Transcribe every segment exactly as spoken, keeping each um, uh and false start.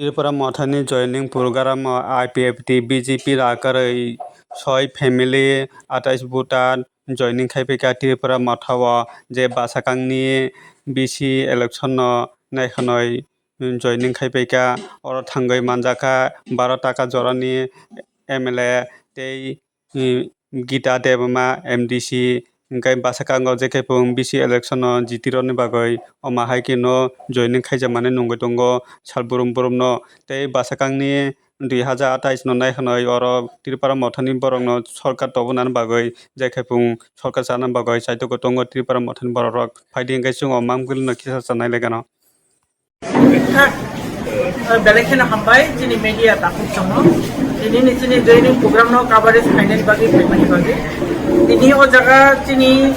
Tripura Mothani joining program o I P F T B J P rakarwi soi family atais voter joining khaipaikha Tripura Mothao, je bwsakangni B C election no naikhanwi joining khaipaikha. Oro thangwi manjakha baro taka jorani M L A tei Gita Debbarma M D C, hwnkhe bwsakang o je khe phung B C election o jitirokni bagwi omo hai khe no joining khaijakmani nungwi tongo sal brum brum no. Tei bwsakangni dui hazar atais no naikhwnwi oro Tripura Mothani borok no sorkar tobonani bagwi je khe phung sorkar chana bagwi chaitokgo tongo Tripura Mothani borok rok. Phaidi hwnkhe chwng o mangpili no kisa chanai lai gano. Thak, eh, belai kheno hambai chini media takhuk chongo. Tini ni chini joining program no coverage khainani bagwi, khaimani bagwi. Tini o jaga chini,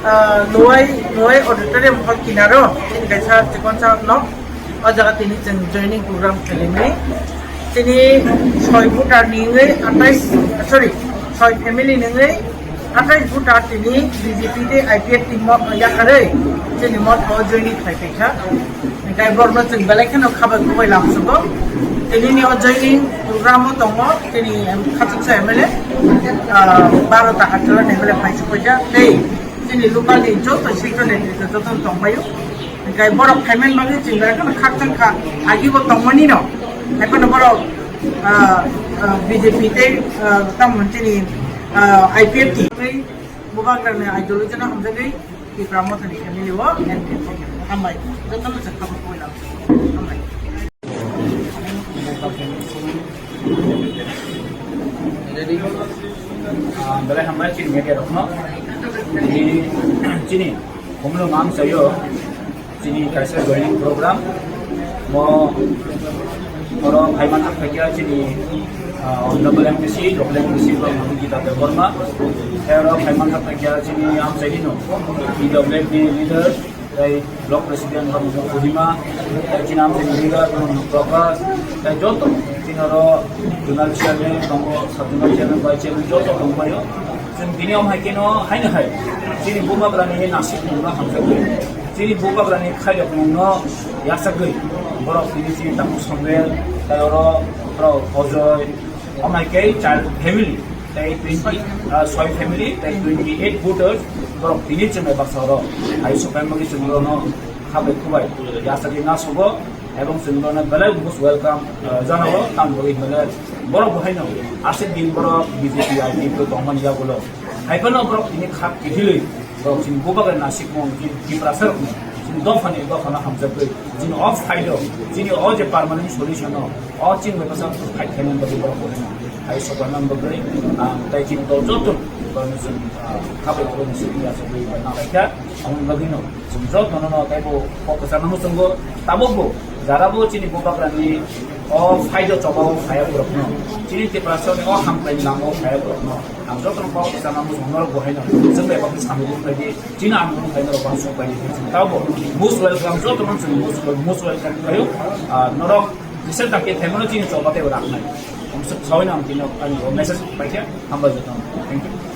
ah, Nuwai, Nuwai auditorium hall kinaro, chini kaisa chikonsa nok. O jaga tini chwng joining program khaimani. Tini soi voter ni wngwi atais, sorry, soi family ni wngwi atais voter tini B J P tei I P F T mo yakarwi chini motha o joining khlai paikha. Hingkhe borokno chwng belai kheno khabai kubai lamsugo. Tini ni o joining program o tongo, tini em, Khachuksa M L A, ah, baro ta Agartala ni M L A phai supaikha. Tei chini local ni joto sector ni joto tongpaio. Hingkhe borok phaimani bagwi chwng belai kheno khakchang kha, agi bo tongmani no. Haiphano borok, ah, ah, B J P tei, ah, tamo chini, ah, I P F T tei Bubagrani ideology no hamjagwi Tipra Mothani family o hambai. Jotono se khabar koi lang. Hambai. Ah, belai hambai chini media rokno. Chini, chini, khumulwng ang sayo. Chini kaisa joining program. Mo oro phaiman thak khaikha chini, ah, honorable M D C, local M D C, Gita Debbarma. Tei oro phaiman thak khaikha chini amchaini no, P W D leader, tei block president Kohima, tei chini amchaini leader Prakash, tei joto chini oro zonal chairman tongo, sub zonal chairman, vice chairman joto tongpaio. Chwng tini om hai kheno haino hai chini Bubagrani nasik mungno hamjakgwi, chini Bubagrani khairokmungno yachakgwi borok tini chini takhuk Songwel, tei oro borok Ojoy, om hai khe char family, tei twenty, ah, soi family, tei twenty eight voters borok tini chwng bai baksa oro hai sopai mani chwng borokno khabai khubai yachakgwi nasogo. Ebong chwng bono belai most welcome, ah, janao, tamni bagwi hwnle borok bo haino aswk din borok B J P I P F tongmani yagulo. Hai phano borok tini khak kiphilwi borok chini Bubagrani nasikmung chini Tiprasa rokni chini dophani dophano hamjakgwi chini o phaino chini o je permanent solution o o chini bai bwsa phai khainani bagwi borok bo haino hai sopanani bagwi, ah, tei chini dol joto borokno chwng, ah, khabai khulumwi simi aswk bai nalaikha. Aboni bagwino chwng jotono no teibo kok kwchangno muchungo. Tabukbo jara bo chini Bubagrani o phaido chobao phaiya borokno, chini Tiprasani o hamkrai nango phaiya borokno ang jotono kok kwchangno muchungo. Norok bo haino chwng bai baksa samung khlaidi, chini ang norok hai norok uansuk bai di chwng tabukbo most welcome, jotono chwng most, most welcome khlaio. Ah, norok kisa dakhe phaimano chini choba teibo raknai. Ang sawi nang tino ani message paikha, hambai jotono. Thank you.